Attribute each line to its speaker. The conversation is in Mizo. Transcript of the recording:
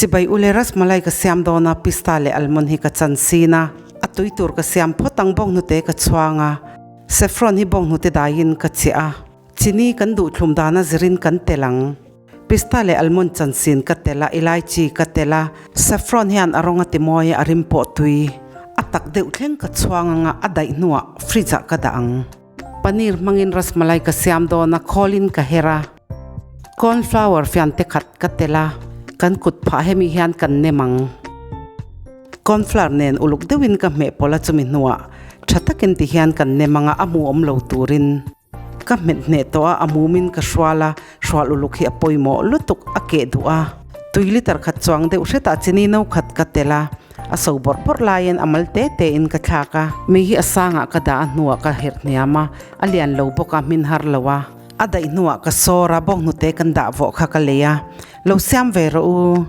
Speaker 1: Chibai ule rasmalai ka siam dawn a, pista leh almond hi ka chan sin a, a tui tur ka siam phawt ang bawnghnute ka chhuang a, saffron hi bawnghnute daiin ka chiah a, chini kan duhthlum dana zirin kan tel ang. Pista leh almond chan sin ka tel a, elaichi ka tel a, saffron hian a rawng a ti mawi a, a rim pawh tui. A tak deuh thleng ka chhuang ang a, a daih hnuah fridge ah ka dah ang. Paneer hmangin rasmalai ka siam dawn a, khawlin ka her a. Corn flour fian te khat ka tel a, kan kut phah hemi hian kan nem ang. Corn flour nen uluk deuhin ka hmeh pawlh a chumi hnuah tha takin ti hian kan nem ang a, a mu awm lo turin. Ka hmet hneh tawh a, a mumin ka hrual a, hrual uluk hi a pawimawh lutuk a keh duh a. Tui liter khat chuang deuh hretah chini no khat ka tel a, a so bawrh bawrh laiin a mal te tein ka thlak a. Mei hi a sangah ka dah a hnuah ka herh hniam a, a lian lo bawk a, hmin har lo a. A daih hnuah ka sawr a, bawnghnute kan dah vawh kha ka lei a, lo siam ve rawh u.